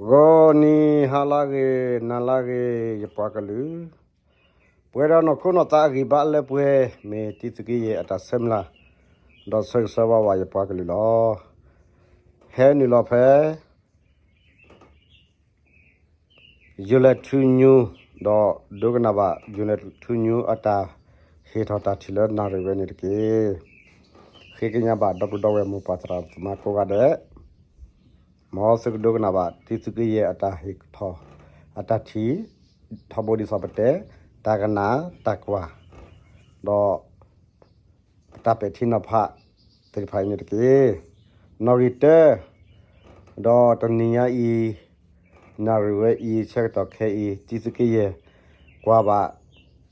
ဂီၤနံၤဟါလၢအဂ့ၤ နၤလၢအဂ့ၤ ယပှၤကလုာ်, ပှဲၤဒီးနီၢ်ခိနီၢ်သးအဂံၢ်ဘါလၢပှဲၤ မ့ၢ်တံသုးက့ယဲၢ်အတၢ်ဆၢမုၢ်လၢ် ဒီးဆၢဂ့ၤဆၢဝါဘၣ်ယပှၤကလုာ်လီၤ. ဟဲနုာ်လီၤဖဲ YouTube ဒီးဒိကနၣ်ဘၣ် YouTube အတၢ်ဟ့ၣ်ထီၣ်တၢ်ထံၣ်လၢနၣ်ရံၣ်ဝဲန့ၣ်တက့ၢ်. ဃ့ကညးဘၣ်ဒီပုၢ်ဒီဝဲၢ်မိၢ်ပၢ်သရၣ်သမါကိးဂၤဒဲး, မ်သုကဒိကနၣ်ဘၣ်တံသုးက့ယဲၢ်အတၢ်ဟ့ၣ်ထီၣ် အတၢ်ထံၣ် ထီဘိဒ်သိးပတဲ တၢ်ကနၣ်တၢ်ကွၢ် ဒီး ပတၢ်ပဲာ်ထံနီၤဖးသ့ၣ်တဖၣ်အံၤန့ၣ်တက့ၢ်. နီၣ်ဂံၢ်တၢ ဒီးတနံၤညါအံၤ နၣ်ရံၣ်ဝဲအံၤ ဆၢကတီၢ်ခဲအံၤ တံသုးက့ယဲၢ် ကွၢ်ဘၣ်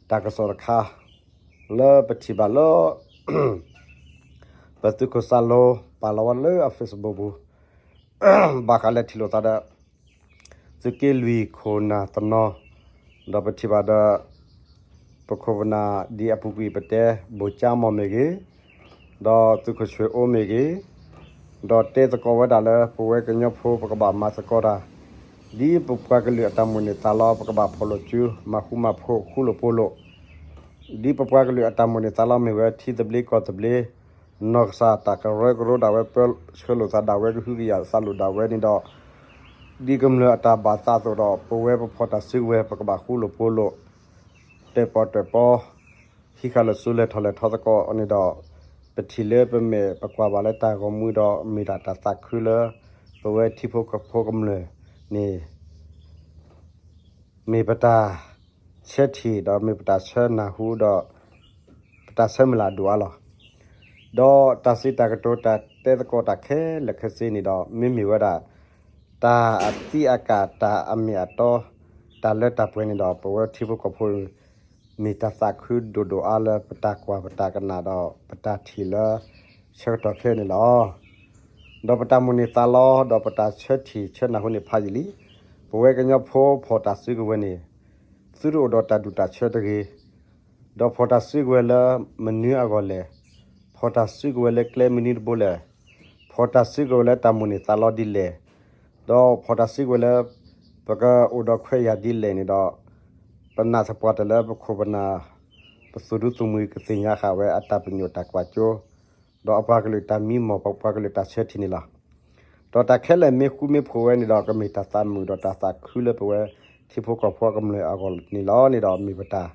တၢ်ကစီၣ်တခါ လၢပထံၣ်ဘၣ်လၢ ပသုးခိၣ်စၢ်လိ ပာ်လီၤဝဲလၢအ Facebook ပူၤ ဘၣ်ဃးလၢထံၣ်လိာ်သးဒီး သုးက့လွံၢ်ခိၣ်နၢ်တနီၤ, ဒီးပထံၣ်ဘၣ်ဒီး ပခိၣ်ပနၢ်ဒ်အပူၤကွံာ်ပတဲ ဘိၣ်ကၠါမီၢ်မ့ၢ်ဂ့ၤ, ဒီးသုးခိၣ်ဆွ့ၣ်အိၣ်မ့ၢ်ဂ့ၤ, ဒီးတဲသကိးဝဲဒၣ်လၢ ပဝဲကညီဖိပကဘၣ်မၤသကိးတၢ် ဒ်ပပှၤကလုာ်အတၢ်မိၣ်န့ၢ်သးလီ ပကဘၣ်ဖီၣ်လိာ်စု မၤဃူမၤဖိးဃူလိာ်ဖိးလိာ် ဒ်ပပှၤကလုာ်အတၢ်မိၣ်န့ၢ်သးလီမ့ၢ်ဝဲ ထံသဘျ့ကီၢ်သဘျ့ နီၢ်ကစၢ်တၢ်ကရၢကရိဒၣ်ဝဲ ပၢဆှၢလိာ်သးဒၣ်ဝဲ ကဟုကယာ်သးလိာ်ဒၣ်ဝဲန့ၣ်ဒီး ဒ်ကမျၢၢ်အတၢ်ဘၣ်သးအသိးဒီး ပဝဲပဖီၣ်တၢ်စုကဝဲၤ ပကဘၣ်ဃူလိာ်ဖိးလိာ် တၢၣ်ပီၣ်တၢၣ်ပီ ဟံးဃာ်လိာ်စုလဲၤထီၣ်လဲၤထီသကိးန့ၣ်ဒီး ပထံၣ်လၢပမဲာ်ပကွၢ်ဘၣ်လၢတၢ်ဂီၤမူဒီး မ့ၢ်ဒၣ်တၢ်သးခုလၢ ပဝဲထံဖိကီၢ်ဖိကမျၢၢ်န့ၣ် မ့ၢ်ပတၢ်ဆၢထံၣ်ဒီးမ့ၢ်ပတၢ်ဆၢနၢ်ဟူဒီး ပတၢ်ဆၢမုၢ်လၢ်ဒိၣ်အါလီၤ. ဒီးတၢ်စံးတၢ်ကတိၤတၢ်တဲသကိးတၢ်ခဲလၢာ်ခဲဆ့န့ၣ်ဒီး မ့မ့ၢ်ဝဲဒၣ် တၢ်အသံးအကာ်တၢ်အမ့ၢ်အတီ တၢ်လၢတၢ်ပှဲၤန့ၣ်ဒီး ပဝဲထံဖိကီၢ်ဖိ မ့ၢ်တၢ်သးခုဒိၣ်ဒိၣ်အါလၢပတၢ်ကွၢ်ပတၢ်ကနၣ်ဒီး ပတၢ်ထံၣ်လၢ ဆၢကတီၢ်ခဲအံၤန့ၣ်လီၤ. ဒီးပတၢ်မိၣ်န့ၢ်သးလီ ဒီးပတၢ်ဆၢထံၣ်ဆၢနၢ်ဟူန့ၣ်ဖးယံာ်လံ. ပဝဲကညီဖိဖီၣ်တၢ်စုကဝဲၤန့ၣ် သုတအိၣ်ဒီးတၢ်ဒူၣ်တၢ်ဆၢတဂ့ၤ, ဒီးဖီၣ်တၢ်စုကဝဲၤလၢမနုၤအဂီၢ်လဲၣ်, ဖီၣ်တၢ်စုကဝဲၤလၢကျဲမနုၤတဘိလဲၣ်, ဖီၣ်တၢ်စုကဝဲၤလၢတၢ်မိၣ်န့ၢ်သးလီဒ်လဲၣ်, ဒီးဖီၣ်တၢ်စုကဝဲၤလၢ ပကအိၣ်ဒီးခွဲးယာ်ဒ်လဲၣ်န့ၣ်ဒီး ပနာ်သပှၢ်တၢၢ်လၢပခိၣ်ပနၢ် ပသုးဒူသုးမုၢ်ကသ့ၣ်ညါဃာ်ဝဲအတၢ်ပညိၣ်တၢ်ကွၢ်စိ ဒီးအပှၤကလုာ်တၢ်မံမီၢ် ပပှၤကလုာ်တၢ်ဆၢထံၣ်န့ၣ်လီၤ. ဒီးတၢ်ခဲလၢာ်မ့ၢ်ဃူမ့ၢ်ဖိးဝဲန့ၣ်ဒီး ကမ့ၢ်တၢ်သးမုာ်ဒီးတၢ်သးခုလၢပဝဲထံဖိကီၢ်ဖိအကမျၢၢ်အဂီၢ်န့ၣ်လီၤန့ၣ်ဒီး မ့ၢ်ပတၢ်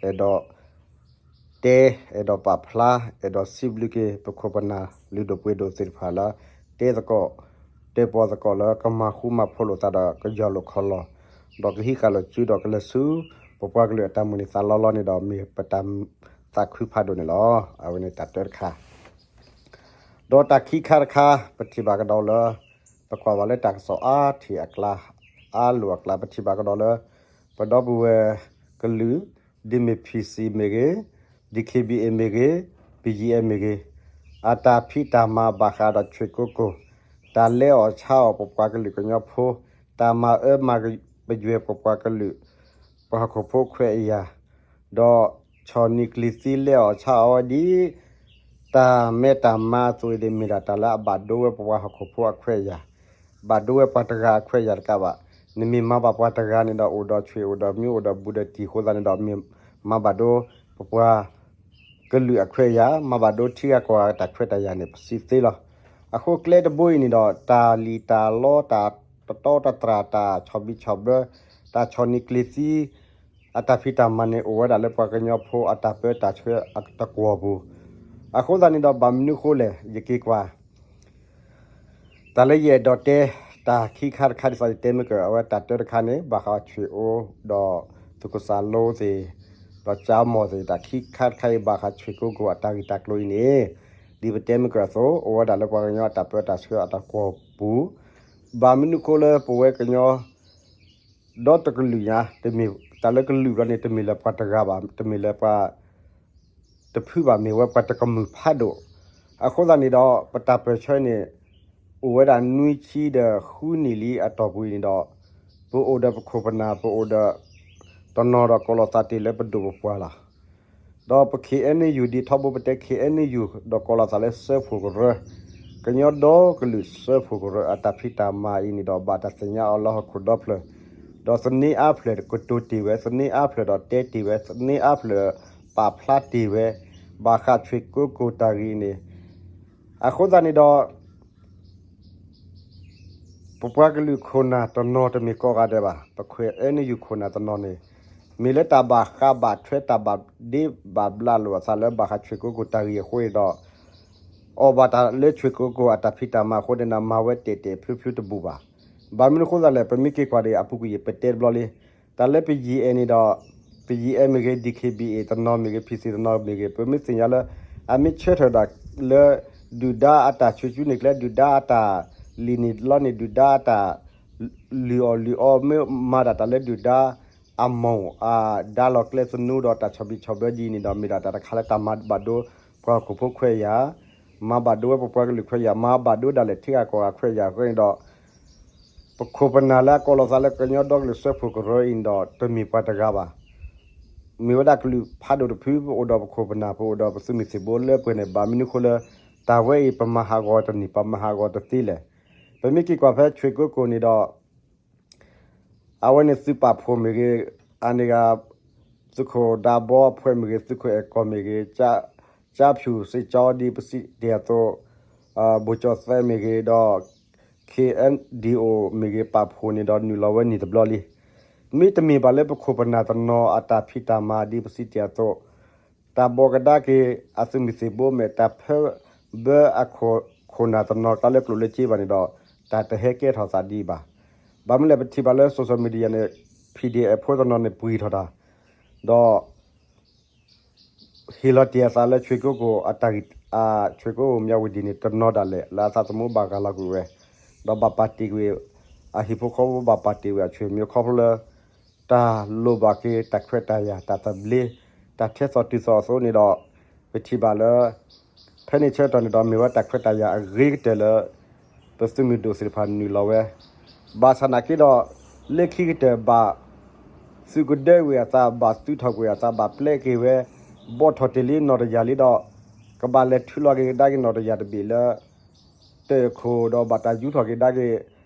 အဲၣ်ဒိး တဲ အဲၣ်ဒိးပာ်ဖျါ အဲၣ်ဒိးစံးဘျုးက့ၤ ပခိၣ်ပနၢ်လုၢ်ဒိၣ်ပှ့ၤဒိၣ်သ့ၣ်တဖၣ်လၢ တဲသကိး တဲပီၣ်သကိးလၢကမၤဃူမၤဖိးလိာ်သးဒီး ကယီၢ်လိာ်ခီၣ်လီၢ် ဒီးကဟံးဃာ်လိာ်စုဒီးကလဲၤဆူ ပပှၤကလုာ်အတၢ်မိၣ်န့ၢ်သးလီလီၤန့ၣ်ဒီး မ့ၢ်ပတၢ်သးခုဖးဒိၣ်န့ၣ်လီၤ. အဝဲန့ၣ်တၢ်တၢတခါ ဒီးတၢ်ခံခါတခါ ပထံၣ်ဘၣ်ကဒီးလၢ ပကွၢ်ဘၣ်လၢတၢ်ကစီၣ်အါထံၣ်အကျါ အါလိာ်အကျါ ပထံၣ်ဘၣ်ကဒီးလၢ ပဒီပုၢ်ဝဲၢ်ကလုာ် ဒ်မ့ၢ် P C မ့ၢ်ဂ့ၤ, D K B A မ့ၢ်ဂ့ၤ, B G F မ့ၢ်ဂ့ၤ, အတၢ်ဖံးတၢ်မၤဘၣ်ဃးဒီး ဆွ့ၣ်ကိကိၢ် တၢ်လဲၤအီၣ်ဆါအီၣ်ပပှၤကလုာ်ကညီဖိ တၢ်မၤအၢမၤပယွဲၢ်ပပှၤကလုာ် ပှၤဟီၣ်ခိၣ်ဖိခွဲးယာ် ဒီးဆီၣ်နံၤကျံၤသံလဲၤအီၣ်ဆါအီၣ်ဝဲဒ် တၢ်မဲတၢ်မါအသိးအံၤန့ၣ် မ့ၢ်ဒၣ်တၢ်လၢအဘၣ်ဒိဝဲပပှၤဟီၣ်ခိၣ်ဖိအခွဲးယာ်, ဘၣ်ဒိဝဲပှၤတဂၤအခွဲးယာ်တကးဘၣ်. နမ့ၢ်မၤဘၣ်ပှၤတဂၤန့ၣ်ဒီး အိၣ်ဒီးဆွ့ၣ်အိၣ်ဒီးမံအိၣ်ဒီးဘူးဒီးတံၢ်အဃိသတးန့ၣ်ဒီး မ့ၢ်မၤဘၣ်ဒိ ပပှၤ ကလုာ်အခွဲးယာ် မၤဘၣ်ဒိထံဂၤကီၢ်ဂၤတၢ်ခွဲးတၢ်ယာ်န့ၣ် ပစံးသ့လီၤ. အဃိကျဲတဘိအံၤန့ၣ်ဒီး တၢ်လံၣ်တၢ်လီ တၢ်တတီတတြၢ် တၢ်ဆီၣ်ဘံၣ်ဆီၣ်ဘၢ တၢ်ဆီၣ်နံၤကျံၤသံ အတၢ်ဖံးတၢ်မၤန့ၣ် အိၣ်ဝဲဒၣ်လၢပှၤကညီဖိအတၢ်ပၢတၢ်ဆှၢအတကွီၢ်ပူၤ. အဃိသတးန့ၣ်ဒီး ဘၣ်မနုၤအဃိလဲၣ် ယက့ၤကွၢ် တၢ်လၢယအဲၣ်ဒိးတဲ တၢ်ခံခါတခါဒ်သိးယတဲမ့ၢ်ကၢၢ် အဝဲတၢ်တၢတခါန့ၣ် ဘၣ်ဃးဆွ့ၣ်အိၣ်ဒီး သုးခိၣ်စၢ်လိသ့ၣ် ဒီးကၠါမီၢ်သ့ၣ် တၢ်ခံခါတခါအံၤ ဘၣ်ဃးဆွ့ၣ်ကိကိၢ်အတၢ်ဂ့ၢ်တၢ်ကျိၤအံၤန့ၣ် ဒ်ပတဲမ့ၢ်ကၢၢ်အသိး အိၣ်ဝဲဒၣ်လၢပှၤကညီအတၢ်ပၢတၢ်ဆှၢအတၢ်ကွီၢ်ပူၤ ဘၣ်မနုၤအဃိလၢပဝဲကညီ ဒီတကလုာ်ညါ တမ့ၢ်တၢ်လၢကလုာ်ဘျီန့ၣ် တမ့ၢ်လၢပှၤတဂၤဘၣ် တမ့ၢ်လၢပှၤ တဖုဘၣ် မ့ၢ်ဝဲပှၤတကမုာ်ဖးဒိၣ်. အဃိသတးန့ၣ်ဒီး ပတၢ်ပၢၢ်ဆၢန့ၣ် အိၣ်ဝဲဒၣ်နွံဆံဒီးဃုနံၣ်လံအတီၢ်ပူၤအံၤန့ၣ်ဒီး ပအိၣ်ဒီးပခိၣ်ပနၢ် ပအိၣ်ဒီး တနီၤဒီးကိးလီၤသးတ့ၢ်လၢပဒိၣ်ပပှၢ်လီၤ. ဒီးပ K N U ဒ်ထီဘိပတဲ K N U ဒီးကိးလီၤသးလၢစၢဖှိၣ်ကရၢ, က ကညီဒီကလုာ်စၢဖှိၣ်ကရၢအတၢ်ဖံးတၢ်မၤအံၤန့ၣ်ဒီး ဘၣ်တၢ်သ့ၣ်ညါအီၤလၢဟီၣ်ခိၣ်ဒီဖျၢၣ်, ဒီးသန့အါဖျၢၣ်ကတိၤတ့ၢ်ဝဲ, သန့အါဖျၢၣ်ဒီးတဲတ့ၢ်ဝဲ, သန့အါဖျၢၣ်ပာ်ဖျါတ့ၢ်ဝဲ, ဘၣ်ဃးဆွ့ၣ်ကိကိၣ်တၢ်ဂ့ၢ်အံၤန့ၣ်, အဃိသတးန့ၣ်ဒီး ပပှၤကလုာ်ခိၣ်နၢ်တနီၤတမ့ၢ်ကိးဂၤဒဲးဘၣ်, ပ KNU ခိၣ်နၢ်တနီၤန့ၣ် မ့ၢ်လၢတၢ်ဘၣ်ဃးဘၣ်ထွဲတၢ်ဘၣ်ဒ့ဘၣ်ဘျးလိာ်အသးလၢဘၣ်ဃးဆွ့ၣ်ကိကိၣ်တၢ်ဂ့ၢ်အဃိန့ၣ်ဒီး အီၣ်ဘၣ်တၢ်လၢဆွ့ၣ်ကိကိၣ်အတၢ်ဖံးတၢ်မၤအဃိန့ၣ်ဒီး မၤဝဲတဲာ်တဲာ်ဖျုဖျုတဘူၣ်ဘၣ်. ဘၣ်မနုၤအဃိသတးလဲၣ်, ပမ့ၢ်က့ၤကွၢ်ဒီးအပူၤကွံာ်ယပတဲတဘျီလံ, တၢ်လၢပယံၤအဲၣ်န့ၣ်ဒီး ပယံၤအဲၣ်မ့ၢ်ဂ့ၤ, DKBA တနီၤမ့ၢ်ဂ့ၤ, PC တနီၤမ့ၢ်ဂ့ၤ, ပမ့ၢ်သ့ၣ်ညါလၢ အမ့ၢ်ဆၢထၢၣ်ဒၣ်လၢ ဒုၣ်ဒါအတၢ်ဆူၣ်ဆူၣ်န့ၣ်ကျဲ, ဒုၣ်ဒါအတၢ်လံၣ်န့ၢ်လီန့ၢ်, ဒုၣ်ဒါအတၢ် လုၢ်အီၣ်လုၢ်အီ, မ့ၢ်မၤဒၣ်တၢ်လၢဒုၣ်ဒါအမိၢ်အဒါလီၤကျဲသနူဒီးတၢ်ဆီၣ်ဘံၣ်ဆီၣ်ဘၢဒ်အံၤန့ၣ်ဒီး မ့ၢ်ဒၣ်တၢ်တခါလၢတၢ်မၤဘၣ်ဒိပှၤဟီၣ်ခိၣ်ဖိခွဲးယာ်, မၤဘၣ်ဒိဝဲပပှၤကလုာ်ခွဲးယာ်, မၤဘၣ်ဒိဒၣ်လဲာ်ထံဂၤကီၢ်ဂၤခွဲးယာ်အဃိန့ၣ်ဒီး ပခိၣ်ပနၢ်လၢအကိးလီၤသးလၢကညီဒီကလုာ်စၢဖှိၣ်ကရၢအံၤန့ၣ်ဒီး တမ့ၢ်ပှၤတဂၤဘၣ်. မ့ၢ်ဝဲဒၣ်ကလုာ်ဖးဒိၣ်တဖု, ပအိၣ်ဒီးပခိၣ်ပနၢ်, ပအိၣ်ဒီးပသုးမုၢ်သံၣ်ဘိလၢပှဲၤန့ၣ်, ဘၣ်မနုၤအဃိလၢ တၢ်ဝဲအံၤပမၤဟးဂီၤတန့ၢ်, ပမၤဟးဂီၤတသ့လဲၣ်. ပမ့ၢ်က့ၤကွၢ်ဖဲဆွ့ၣ်ကိကိၣ်န့ၣ်ဒီး အဝဲန့ၣ်သုးပာ်ဖှိၣ်မ့ၢ်ဂ့ၤ, အန့ၣ်ဂ့ၤ သုးခိၣ်ဒးဘီအဖှဲးမ့ၢ်ဂ့ၤ, သုးခိၣ်အဲၣ်ကီၢ်မ့ၢ်ဂ့ၤ, ကၠါဖၠူၣ်စ့ၢ်ကီးဒ်ပစံးတ့ၢ်အသိး, ဘိၣ်ကၠီၣ်သဲးမ့ၢ်ဂ့ၤဒီး KNDO မ့ၢ်ဂ့ၤ ပာ်ဖှိၣ်န့ၣ်ဒီးနုာ်လီၤဝဲန့ၣ်တဘျီလံ. မ့တမ့ၢ်ဘၣ်လၢပခိၣ်ပနၢ်တနီၤအတၢ်ဖံးတၢ်မၤဒ်ပစံးတ့ၢ်အသိး, တၢ်ဘီၣ်ကဒါက့ၤအသုးမုၢ်သံၣ်ဘိမဲာ်, တၢ်ဖၢဘၢအခိၣ်နၢ်တနီၤကျါလၢကျိၣ်လၢစ့ဘၣ်န့ၣ်ဒီး တၢ်တဟဲကဲထီၣ်သးဒ်အံၤဘၣ်. ဘၣ်မနုၤလဲၣ် ပထံၣ်ဘၣ်လၢ social media န့ၣ် PDF ဖိတနီၤန့ၣ်ပှ့ၤထီၣ်တၢ်, ဒီး ဟ့ၣ်လီၤတ့ၢ်အသးလၢဆွ့ၣ်ကိကိၣ်အတၢ်ဂ့ၢ်, ဆွ့ၣ်ကိကိၣ်မၠၣ်ဝတံၣ်န့ၣ် တနီၤဒၣ်လဲာ်လၢအသးသမူဘၣ်ဂၢ်လီၤကွံာ်ဝဲ, ဒီးဘၣ်ပာ်တ့ၢ်ကွံာ်, အဟံၣ်ဖိဃီဖိဘၣ်ပာ်တ့ၢ်ကွံာ်အဆွေမျိုးခီဖျိလၢ တၢ်လိၣ်ဘၣ်က့ၤတၢ်ခွဲးတၢ်ယာ်, တၢ်သဘျ့, တၢ်ထဲသိးတုၤသိးအသိးန့ၣ်ဒီး ပထံၣ်ဘၣ်လၢ ဖဲန့ၣ်ဆၢကတီၢ်န့ၣ်ဒီး မ့ၢ်ဝဲတၢ်ခွဲးတၢ်ယာ်အဂ့ၤကတၢၢ်လၢ ပသုးမုၢ်ဒိၣ်သ့ၣ်တဖၣ်နုာ်လီၤဝဲ, ဘၣ်ဆၣ်နာ်က့ဒီး လၢခံကတၢၢ်ဘၣ်သုးကဒၢကွံာ်အသး, ဘၣ်သုးထီၣ်ကွံာ်အသး, ဘၣ်ပျဲက့ၤဝဲ, ဘီၣ်ထီၣ်တ့ၢ်လံနီၢ်တယၢ်လံဒီး ကဘၣ်လဲၤထုးလီၤက့ၤကဒါက့ၤနီၢ်တယၢ်တဘ့ၣ်လၢ တၢ်ခိၣ်ဒီးဘၣ်တၢ်ယူထီၣ်က့ၤဒါက့ၤ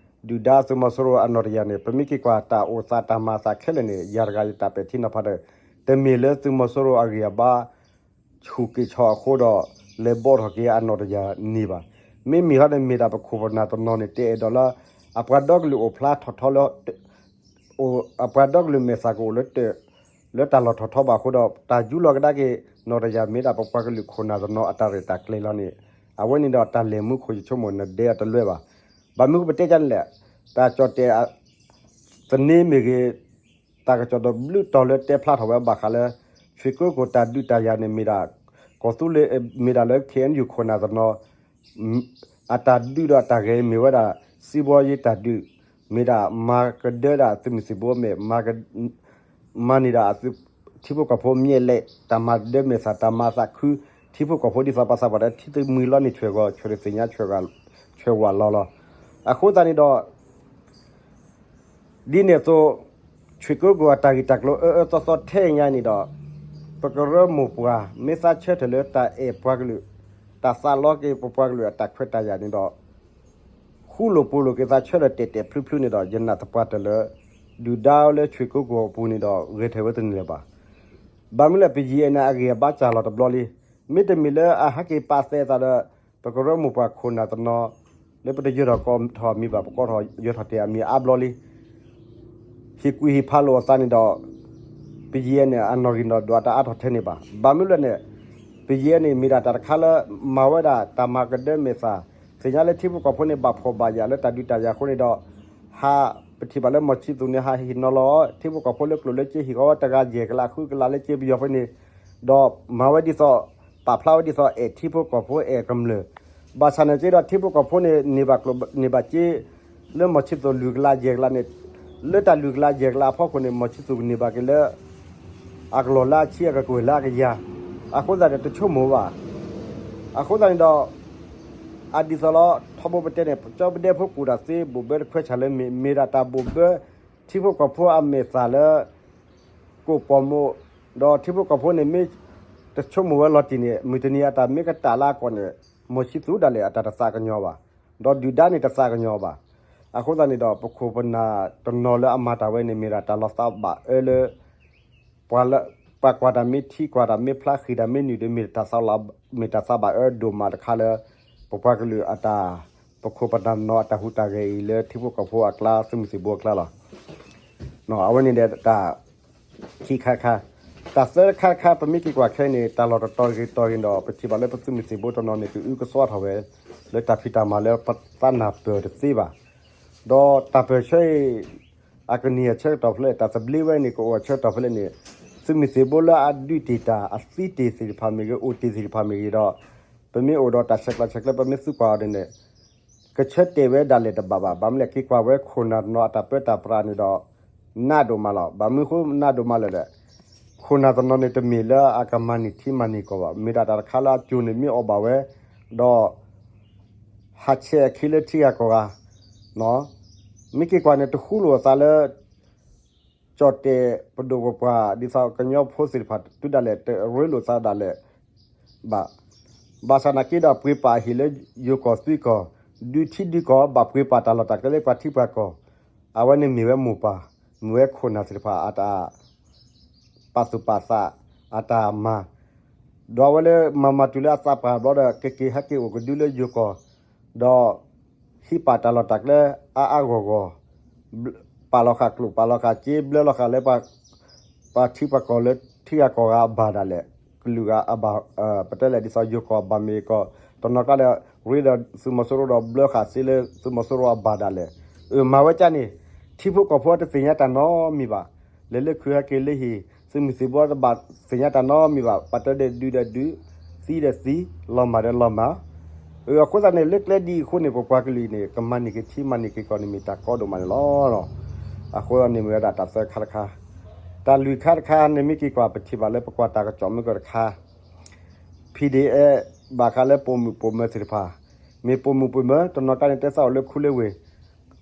ဒုၣ်ဒါသုးမီၤစိရိၤအနီၢ်တယၢ်န့ၣ် ပမ့ၢ်က့ၤကွၢ်တၢ်အိၣ်သးတၢ်မၤအသးခဲလၢာ်န့ၣ် ယၤတဂၤယတၢ်ပဲာ်ထံနီၤဖးဒီး တမ့ၢ်လၢသုးမီၤစိရိၤအဂံၢ်အဘါ ဆူၣ်က့ၤဆီၣ်အဃိဒီး လဲၤဘီၣ်ထီၣ်က့ၤအနီၢ်တယၢ်န့ၣ်ဘၣ်. မ့မ့ၢ်ဟီန့ၣ် မ့ၢ်ဒၣ်ပခိၣ်ပနၢ်တနီၤန့ၣ် တအဲၣ်ဒိးလၢ အပှၤဒီကလုာ်အိၣ်ဖျါထီၣ်ထီလၢ အပှၤဒီကလုာ်မဲာ်သၣ်ကအိၣ်လၢ လၢတၢ်လီၢ်ထီၣ်ထီဘၣ်အဃိဒီး တၢ်ယူလီၤကဒါက့ၤနီၢ်တယၢ်မ့ၢ်ဒၣ်ပပှၤကလုာ်ခိၣ်နၢ်တနီၤအတၢ်ရဲၣ်တၢ်ကျဲၤလီၤန့ၣ် အဝဲန့ၣ်ဒီးတၢ်လဲၤမူခိၣ်ယဆိကမိၣ်နဒဲအတလၢဘၣ်. ဘၣ်မနုၤပတဲဒ်န့ၣ်လဲၣ်, တၢ်ကၠီၣ်တဲာ် သန့မ့ၢ်ဂ့ၤ, တၢ်ကစီၣ်ဒီးဘျုးတီၤလၢတဲဖျါထီၣ်ဝဲဘၣ်ဃးလၢ ဆွ့ၣ်ကိကိၣ်တၢ်ဒုးတၢ်ယၤန့ၣ် မ့ၢ်ဒၣ် ကီၢ်သူလ့ၤ မ့ၢ်ဒၣ်လၢ KNU ခိၣ်နၢ်တနီၤ အတၢ်ဒုးဒီးတၢ်ဂဲၤမ့ၢ်ဝဲဒၣ် စံးဘီယ့တၢ်ဒုး, မ့ၢ်ဒၣ်မၤကဒၢဒၣ်သုးမုၢ်သံၣ်ဘိမဲာ် မၤ မၤန့ၢ်ဒၣ်အသုး ထံဖိကီၢ်ဖိမျဲၢ်လဲး တၢ်မၤဒၢမဲာ်သၣ် တၢ်မၤသးခု ထံဖိကီၢ်ဖိဒ်သိးပှၤသးပှၢ်ဒီး ထံသးမုၢ်လီၤန့ၢ်ဆွဲၣ်ဂီၤ ဆွဲၣ်တသ့ၣ်ညါ ဆွဲၣ်ဝးလီၤလီၤ. အဃိသတးန့ၣ်ဒီး ဒ်န့ၣ်အသိး ဆွ့ၣ်ကိကိၣ်အတၢ်ဂ့ၢ်တၢ်ကျိၤအၢအၢသီသီထဲအံၤညါန့ၣ်ဒီး ပကရၢမိၢ်ပှၢ် မ့ၢ်သးဆၢထၢၣ်လၢတၢ်အဲၣ်ပှၤကလုာ် တၢ်သးလီက့ၤပပှၤကလုာ်အတၢ်ခွဲးတၢ်ယာ်န့ၣ်ဒီး ဃူလိာ်ဖိးလိာ်က့ၤသးဆၢထၢၣ်တဲာ်တဲာ်ဖျုးဖျုးန့ၣ်ဒီး ယနာ်သပှၢ်တၢၢ်လၢ ဒုၣ်ဒါလၢဆွ့ၣ်ကိကိၣ်အပူၤန့ၣ်ဒီး ဂဲၤထၢၣ်ဝဲတန့ၢ်လၢၤဘၣ်. ဘၣ်မနုၤလဲၣ် ပယံၤအဲၣ်န့ၣ် အဂံၢ်အဘါစၢ်လီၤတဘျီလံ. မ့တမ့ၢ်လၢအဟဲက့ၤပာ်သဲအသးဒီး ပကရၢမိၢ်ပှၢ်ခိၣ်နၢ်တနီၤ လၢပတယၢၤထီၣ်ကိးထီၣ်အမံၤဘၣ် ပကိးထီၣ်ယၢၤထီၣ်တ့ၢ်အမံၤအါဘျီလံ. ဟ့ၣ်ကူၣ်ဟ့ၣ်ဖးလိာ်အသးန့ၣ်ဒီး ပယံၤအဲၣ်န့ၣ် အနီၢ်ဂံၢ်နီၢ်ဒွးတအါထီၣ်ထဲန့ၣ်ဘၣ်. ဘၣ်မနုၤလဲၣ်န့ၣ် ပယံၤအဲၣ်န့ၣ် မ့ၢ်ဒၣ်တၢ်တခါလၢ မၤဝဲဒၣ်တၢ်မၤကဒၢမဲာ်သၣ် သ့ၣ်ညါလၢထံဖိကီၢ်ဖိန့ၣ် ဘၣ်ဖှီၣ်ဘၣ်ယာ်လၢတၢ်ဒုးတၢ်ယၤအဃိန့ၣ်ဒီး ဟး ပထံၣ်ဘၣ်လၢမီၢ်ဆံသူးန့ၣ် ဟးဟ့ၣ်နီၤလီၤ ထံဖိကီၢ်ဖိလၢကျိၣ်လၢစ့ ဟ့ၣ်ဃီဝဲတဂၤယဲၢ်ကလးဃုကလးလၢစ့ပယီၤဖဲန့ၣ် ဒီးမၤဝဲဒ်သိး ပာ်ဖျါဝဲဒ်သိးအဲၣ်ထံဖိကီၢ်ဖိအဲၣ်ကမျၢၢ် ဘၣ်ဆၣ်နာ်က့ဒီး ထံဖိကီၢ်ဖိန့ၣ် န့ၢ်ဘၣ်ကျိၣ်န့ၢ်ဘၣ်စ့ လၢမီၢ်ဆံသူးလွံၢ်ကလးယဲၢ်ကလးန့ၣ် လၢတၢ်လွံၢ်ကလးယဲၢ်ကလးအဖီခိၣ်န့ၣ် မီၢ်ဆံသူးကန့ၢ်ဘၣ်က့ၤလၢ အကလီၢ်လၢအဆံအကကွဲၢ်လၢအကယၤ, အဃိသတးန့ၣ် တဆိကမိၣ်ဘၣ်. အဃိသတးန့ၣ်ဒီး အဒ်သိးလီၤ ထီဘိပတဲန့ၣ် ကၠီပဒဲဖိကူၣ်တၢ်သ့ ဘိၣ်ဘၢတခွဲးဆၣ်လၢမ့ၢ် မ့ၢ်ဒၣ်တၢ်ဘိၣ်ဘၢ ထံဖိကီၢ်ဖိအမဲာ်သၣ်လၢ ကိၣ်ပိာ်မိၣ်, ဒီးထံဖိကီၢ်ဖိန့ၣ်မ့ၢ် တဆိကမိၣ်ဝဲလီၤတံၢ်န့ၣ် မုၢ်တနံၤအတၢ်မ့ၢ်ကတၢ်လၢအကီၢ်န့ၣ် မီၤဆံသူးဒၣ်လဲာ်အတၢ်တသးကညီၤဘၣ်, ဒီးဒုၣ်ဒါန့ၣ်တသးကညီၤဘၣ်. အဃိသတးန့ၣ်ဒီး ပခိၣ်ပနၢ်တနီၤလၢအမၤတၢ်ဝဲန့ၣ် မ့ၢ်ဒၣ်တၢ်လီၤသးဘၣ်အၢလၢ ပှၤလၢ ပှၤကွၢ်တၢ်မ့ၢ်ထံ ကွၢ်တၢ်မ့ၢ်ဖျါ ဃ့ၢ်တၢ်မ့ၢ်နုာ်ဒီး မ့ၢ်တၢ်သးလီၤ မ့ၢ်တၢ်သးဘၣ်အၢဒိၣ်မးတခါလၢ ပပှၤကလုာ်အတၢ် ပခိၣ်ပနၢ်တနီၤအတၢ်ဟူးတၢ်ဂဲၤအံၤ လၢထံဖိကီၢ်ဖိအကျါ သုးမုၢ်သံၣ်ဘိအကျါလီၤ. အဝဲန့ၣ်ဒီးတၢ်ခံခါတခါ, တၢ်သၢခါတခါ ပမ့ၢ်က့ၤကွၢ်ခဲအံၤန့ၣ် တၢ်လီၢ်တတီၤဂ့ၤတီၤဂ့ၤဒီး ပထံၣ်ဘၣ်လၢပသုးမုၢ်သံၣ်ဘိတနီၤန့ၣ် ကအုကစွါထီၣ်ဝဲ လၢတၢ်ဖံးတၢ်မၤလၢပသးနၢ်ပၢၢ်တသ့ဘၣ်. ဒီးတၢ်ပၢၢ်ဆၢအံၤ အကနံၣ်အဆၢကတီၢ်ဖဲလဲၣ် တၢ်သဘျ့ဝဲန့ၣ် ကအိၣ်အဆၢကတီၢ်ဖဲလဲၣ်န့ၣ် သုးမုၢ်သံၣ်ဘိလၢအဒုးတ့ၢ်တၢ် အသံတ့ၢ်သ့ၣ်တဖၣ်မ့ၢ်ဂ့ၤ အိၣ်တ့ၢ်သ့ၣ်တဖၣ်မ့ၢ်ဂ့ၤဒီး ပမ့ၢ်အိၣ်ဒီးတၢ်ဆဲးကျိးဆဲးကျၢ ပမ့ၢ်သံကွၢ်အီၤန့ၣ် ကဆၢတဲာ်ဝဲဒၣ်လဲာ်တဘၣ်ဘၣ်. ဘၣ်မနုၤလဲၣ် က့ၤကွၢ်ဝဲခိၣ်နၢ်တနီၤအတၢ်ပၢတၢ်ပြးန့ၣ်ဒီး နးဒိၣ်မးလီၤ. ဘၣ်မနုၤဃိနးဒိၣ်မးလဲၣ်ဒီး ခိၣ်နၢ်တနီၤန့ၣ် တမ့ၢ်လၢအကမၤန့ၢ်ထံမၤန့ၢ်ကီၢ်ဘၣ်. မ့ၢ်ဒၣ်တၢ်တခါလၢအစိၤန့ၣ်မ့ၢ်အီၣ်ဘၣ်ဝဲ ဒီး ဟးဆဲးအခံလၢထံဂၤကီၢ်ဂၤ မ့ၢ်က့ၤကွၢ်န့ၣ် တဃူလိာ်အသးလၢ ကၠီၣ်တဲာ်ပဒိၣ်ပပှၢ် ဒ်သိးကညီဖိသ့ၣ်တဖၣ် တုၤဒၣ်လဲာ်တရ့လိာ်သးဒၣ်လဲာ်ဘၣ်. ဘၣ်ဆၣ်နာ်က့ဒီး ပှ့ၤပာ်အဟံၣ်လၢယိၤကီၢ်သွံကီၢ် ဒုးထံဒုးကီၢ် ဘၣ်ပှ့ၤပာ်တၢ်လီၢ်တၢ်ကျဲလၢပှၤထံပှၤကီၢ်, အဝဲန့ၣ်မ့ၢ်ဝဲမိၢ်ပၢ် မ့ၢ်ဝဲခိၣ်နၢ်သ့ၣ်တဖၣ်အတၢ် ပာ်သူၣ်ပာ်သး အတၢ်မၤ ဒီးအဝဲလၢမၤမၤတုၤလၢအသးပှၢ်ဘျီဒီး ကက့ၤဟဲက့ၤအိၣ်ကဒုလၢယိၤကီၢ်, ဒီးဟံးပာ်တၢ်လီၢ်တၢ်ကျဲအါအါဂီၢ်ဂီၢ်, ပာ်လီၤဃာ်ကျိၣ်ပာ်လီၤဃာ်စ့ ဘျၢလီၤဃာ်လၢ ပှၤထံပှၤကီၢ်လၢထံဂၤကီၢ်ဂၤအဘၣ်ဒၣ်လဲာ်, ကလုာ်ဂၤအဘၣ်, ပတဲလဲၣ်ဒ်သိးယိၤကီၢ်ဘၣ်မ့ၢ်ကီၢ်, တနီၤကျါဒီး ရ့ဒီးသုးမီၤစိရိၤဒီးဘျၢဃာ်စ့လၢသုးမီၤစိရိၤအဘၣ်ဒၣ်လဲာ်, အမၤဝဲကၢ်န့ၣ်, ထံဖိကီၢ်ဖိတသ့ၣ်ညါတၢ်နီတမံၤဘၣ်, လဲၤလၢခုဟဲက့ၤလၢဟံၣ် သုးမုၢ်သံၣ်ဘိတဘၣ်သ့ၣ်ညါတၢ်နီတမံၤဘၣ်, ပှၤတဲဒီးဒုးဒီးဒုး, သံဒီးသံ, လီၤမၢ်ဒီးလီၤမၢ်, အဃိသတးန့ၣ် လၢကျဲဒ်အံၤအဃိန့ၣ် ပပှၤကလုာ်အံၤန့ၣ် ကမၤန့ၢ်က့ၤထံမၤန့ၢ်က့ၤကီၢ်န့ၣ်မ့ၢ်တၢ်ကီဒိၣ်မးန့ၣ်လီၤ. အဃိန့ၣ်မ့ၢ်ဝဲဒၣ်တၢ်သၢခါတခါ, တၢ်လွံၢ်ခါတခါန့ၣ် မ့ၢ်က့ၤကွၢ်ပထံၣ်ဘၣ်လၢပကွၢ်တၢ်ကစီၣ်မ့ၢ်ကီၢ်တခါ ဖံးဒ့အဲၣ် ဘၣ်ဃးလၢပိာ်မုၣ်ပိာ်မၢၤသ့ၣ်တဖၣ်, မ့ၢ်ပိာ်မုၣ်ပိာ်မၢၤ တနီၤကျါန့ၣ် တဲသးအိၣ်လၢခူလၢဝ့ၢ်,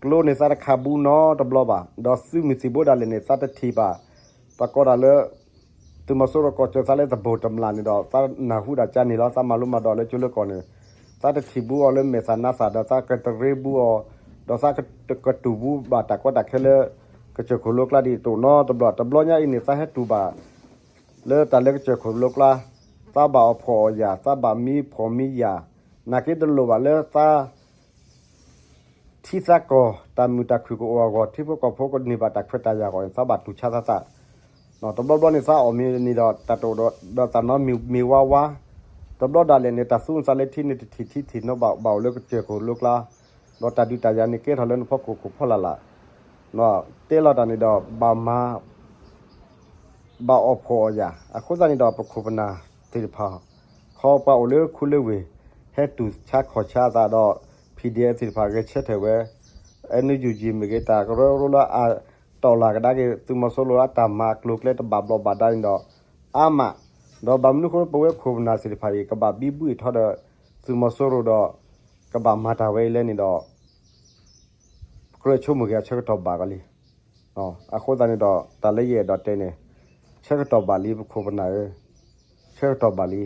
ကျိန့ၣ်သးတခးဘူးနီတဘျီဘၣ်, ဒီးသုးမုၢ်သံၣ်ဘိဒၣ်လဲာ်န့ၣ် သးတထံၣ်ဘၣ်, ပကိးဒၣ်လၢ သုးမီၤစိရိၤကိးစၢၤသးလၢသဘိၣ်တမျၢ်န့ၣ်ဒီး သးနၢ်ဟူဒၣ်ကန့ၣ်လီၤ, သးမၤလိမၤဒိးလၢကၠိလၢကီၢ်န့ၣ်, သးတထံၣ်ဘူးအီၤလၢမဲာ်သၣ်နါသၣ်ဒီး သးကတရ့ဘူးအီၤ, ဒီးသးကတူၢ်ဘူးဘၣ်တၢ်ကီတၢ်ခဲလၢ ကစၢၢ်ခိၣ်လိကျါဒ်တအိၣ်နီတဘျီ, တဘျီညါအံၤန့ၣ် သးဟဲတူၢ်ဘၣ် လၢတၢ်လၢကစၢၢ်ခိၣ်လိကျါ, သးဘၣ်အီၣ်ဖှီၣ်အီၣ်ယာ်, သးဘၣ်မံဖှီၣ်မံယာ်, နာ်က့တလိၣ်ဘၣ်လၢသး ထံသးကီၢ် တၢ်မုာ်တၢ်ခုၣ်ကအိၣ်အဂီၢ်, ထံဖိကီၢ်ဖိကန့ၢ်ဘၣ်တၢ်ခွဲးတၢ်ယာ်အဂီၢ်န့ၣ် သးဘၣ်တူၢ်ဆါသးသး, တဘျီဘျီန့ၣ် သးအီၣ်မ့ၤန့ၣ်ဒီး တၢ်တအိၣ်ဒီးသးနီမ့ၤမ့ၤဝါဝါ, တဘျီဒၣ်လဲာ်န့ၣ် တၢ်သူသးလၢထံန့ၣ်တထံၣ်ထံထံၣ်နီဘၣ် ဘၣ်အိၣ်လၢကစၢၢ်ခိၣ်လိကျါ, ဒီးတၢ်ဒုးတၢ်ယၤန့ၣ် ကဲထီၣ်လၢနဖီခိၣ်ခိၣ်ဖီလာ်လာ်, တဲလီၤတၢ်န့ၣ်ဒီး ဘၣ်မၤ ဘၣ်အီၣ်ဖှီၣ်အီၣ်ယာ်, အဃိသတးန့ၣ်ဒီး ပခိၣ်ပနၢ်သ့ၣ်တဖၣ်, ခီပှၤအိၣ်လၢခူလၢဝ့ၢ် ဟဲတူၢ်ဆါခီၣ်ဆါအသးဒီး ဖံးဒ့အဲၣ်သ့ၣ်တဖၣ် ဂဲၤဆၢထၢၣ်ဝဲ, အဲၣ်ယူၣ်ယူၣ်ယံၣ် မ့ၢ်ဂ့ၤ တၢ်ကရၢကရိလၢအတီၢ်လၢ်ကဒါက့ၤ သုးမီၤစိရိၤအတၢ်မၤအကျိၤအကျဲတဘၣ်ဘျီးဘၣ်ဒါန့ၣ်ဒီး အါမး, ဒီးဘၣ်မနုၤအဃိ ပဝဲခိၣ်ပနၢ်သ့ၣ်တဖၣ်အံၤ ကဘၣ်ဘံဘူအံၤထီၣ်ဒီး သုးမီၤစိရိၤဒီး ကဘၣ်မၤတၢ်ဝဲအံၤလဲၣ်န့ၣ်ဒီး ကြၢးဆိကမိၣ်က့ၤအဆၢကတီၢ်ဘၣ်ကီးလံ. အဃိသတးန့ၣ်ဒီး တၢ်လၢယအဲၣ်ဒိးတဲန့ၣ် ဆၢကတီၢ်ဘၣ်လံ ပခိၣ်ပနၢ်ဧၢ, ဆၢကတီၢ်ဘၣ်လံ.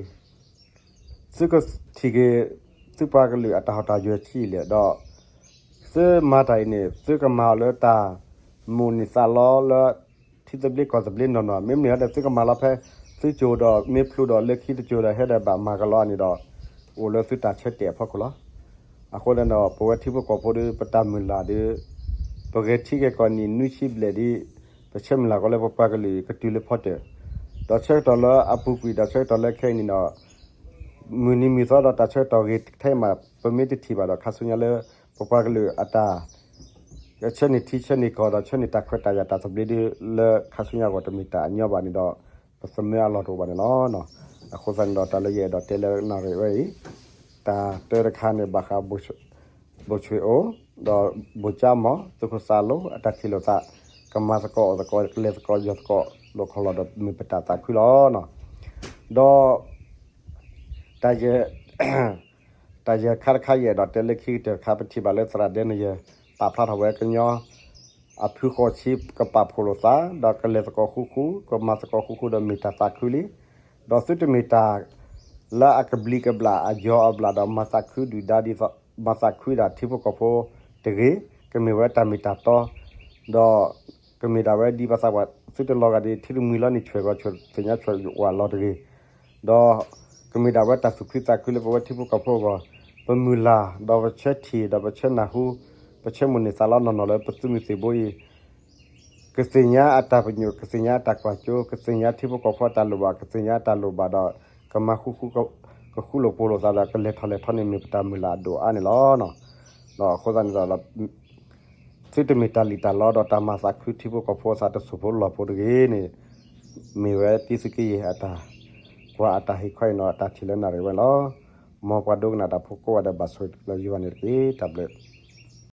သုကထံၣ်က့ၤ သုပှၤကလုာ်အတၢ်ဟီၣ်တၢ်ယၢၤဆံးလဲၣ်ဒီး သုမၤတၢ်အံၤန့ၣ် သုကမၤအီၤလၢတၢ်မိၣ်န့ၢ်သးလီလၢ ထံသဘျ့ကီၢ်သဘျ့နီၢ်နီၢ်, မ့မ့ၢ်ဟဲဒီးသုကမၤလီၤဖဲ သုကၠိၤဒီးမ့ၢ်ဖျိးဒီးလၢခံတကၠိၤဒီး ဟဲဒီးဘၣ်မၤကလီန့ၣ်ဒီး အိၣ်လၢသုတၢ်ဆၢတဲာ်အဖီခိၣ်လီၤ. အဃိသတးဒီး ပဝဲထံဖိကီၢ်ဖိဒီး ပတၢ်မုၢ်လၢ်ဒီး ပဂဲၤထံဂဲၤကီၢ်နံၣ်နွံဆံဘျဲၣ်ဒီး ပဆၢမုၢ်လၢ်ကီးလၢပပှၤကလုာ်ကတုၤလၢဖီတၢၣ်, ဒီးဆၢကတီၢ်လၢအပူၤကွံာ် ဒီးဆၢကတီၢ်လၢခဲအံၤန့ၣ်ဒီး မုၢ်နံၤမုၢ်သီဒီးတၢ်ဆၢကတီၢ်ဂ့ၤထဲမး ပမ့ၢ်တထံၣ်ဘၣ်ဒီး ခါဆူညါလၢ ပပှၤကလုာ်အတၢ် ဆၢန့ၢ်ထံဆၢန့ၢ်ကီၢ်ဒီး ဆၢန့ၢ်တၢ်ခွဲးတၢ်ယာ်တၢ်သဘျ့ဒီး လၢခါဆူညါအဂီၢ်တမ့ၢ်တၢ်အညီဘၣ်န့ၣ်ဒီး ပသမၢအလီၢ်တအိၣ်ဘၣ်န့ၣ်လီၤ. အဃိသတးန့ၣ်ဒီး တၢ်လၢယအဲၣ်ဒိးတဲလၢနၣ်ရံၣ်ဝဲအံၤ တၢ်တၢတခါန့ၣ် ဘၣ်ဃး ဘိၣ်ဆွ့ၣ်အိၣ် ဒီးဘိၣ်ကၠါမီၤ သုးခိၣ်စၢ်လိ အတၢ်ထံၣ်လိာ်သး ကမၤသကိးအီၣ်သကိး ကလဲၤသကိးယီၤသကိး လိာ်ခီၣ်လီၢ်ဒီးမ့ၢ်ပတၢ်သးခုလီၤ. ဒီး တၢ်ယဲၢ် တၢ်ယဲၢ်ခါတခါ ယအဲၣ်ဒိးတဲလၢခံကတၢၢ်တခါ ပထံၣ်ဘၣ်လၢသရၣ်ဒဲနယဲၢ် ပာ်ဖျါထီၣ်ဝဲကညီ အဖုဃိးဆံ ကပာ်ဖှိၣ်လိာ်သး ဒီးကလဲၤသကိးဃူဃူ ကမၤသကိးဃူဃူဒီးမ့ၢ်တၢ်သးခုလံ. ဒီးသုတမ့ၢ်တၢ် လၢအကဘျံးကဘျၣ်အယီၤအဘျၣ်ဒီး မၤသးခုဒုၣ်ဒါဒ်သိး မၤသးခုဒၣ်ထံဖိကီၢ်ဖိတဂ့ၤ, ကမ့ၢ်ဝဲတၢ်မ့ၢ်တၢ်တီ, ဒီးကမ့ၢ်ဒၣ်ဝဲဒ်ပသးပှၢ်သုတလီၤဂာ်ဒ် ထံတမှံၤလီၤန့ၣ် ဆွဲၣ်ဂီၤဆွဲၣ်သ့ၣ်ညါဆွဲၣ်ဝးလီၤတဂ့ၤ, ဒီးကမ့ၢ်ဒၣ်ဝဲတၢ်သူၣ်ခုသးခုလၢပဝဲထံဖိကီၢ်ဖိအဂီၢ်, ပမုၢ်လၢ် ဒီးပဆၢထံၣ် ဒီးပဆၢနၢ်ဟူ, ပဆၢမိၣ်န့ၢ်သးလီနီၢ်နီၢ်လၢပသုးမုၢ်သံၣ်ဘိအံၤ ကသ့ၣ်ညါအတၢ်ပညိၣ် ကသ့ၣ်ညါအတၢ်ကွၢ်စိ ကသ့ၣ်ညါထံဖိကီၢ်ဖိအတၢ်လိၣ်ဘၣ် ကသ့ၣ်ညါအတၢ်လိၣ်ဘၣ်ဒီး ကမၤဃူဃူ ကဃူလိာ်ဖိးလိာ်သးဒီး ကလဲၤထီၣ်လဲၤထီန့ၣ် မ့ၢ်ပတၢ်မုၢ်လၢ်အဒိၣ်အါန့ၣ်လီၤ. ဒီးအဃိသတးန့ၣ်ဒီး သုတမ့ၢ်တၢ်လံၣ်တၢ်လီဒီး တၢ်မၤသးခုထံဖိကီၢ်ဖိအသးတစိၢ်ဖိလီၢ်ဖိတဂ့ၤန့ၣ် မ့ၢ်ဝဲတံသုးက့ယဲၢ်အတၢ်ကွၢ်အတၢ်ဟ့ၣ်ခီအံၤနီၤ အတၢ်ထံၣ်လၢနၣ်ရံၣ်ဝဲလီၤ. မ်ပှၤဒိကနၣ်တၢ်ဖိကိးဂၤဒဲးဘၣ်ဆိၣ်ဂ့ၤလၢယွၤန့ၣ်တက့ၢ်. တၢ်ဘျုး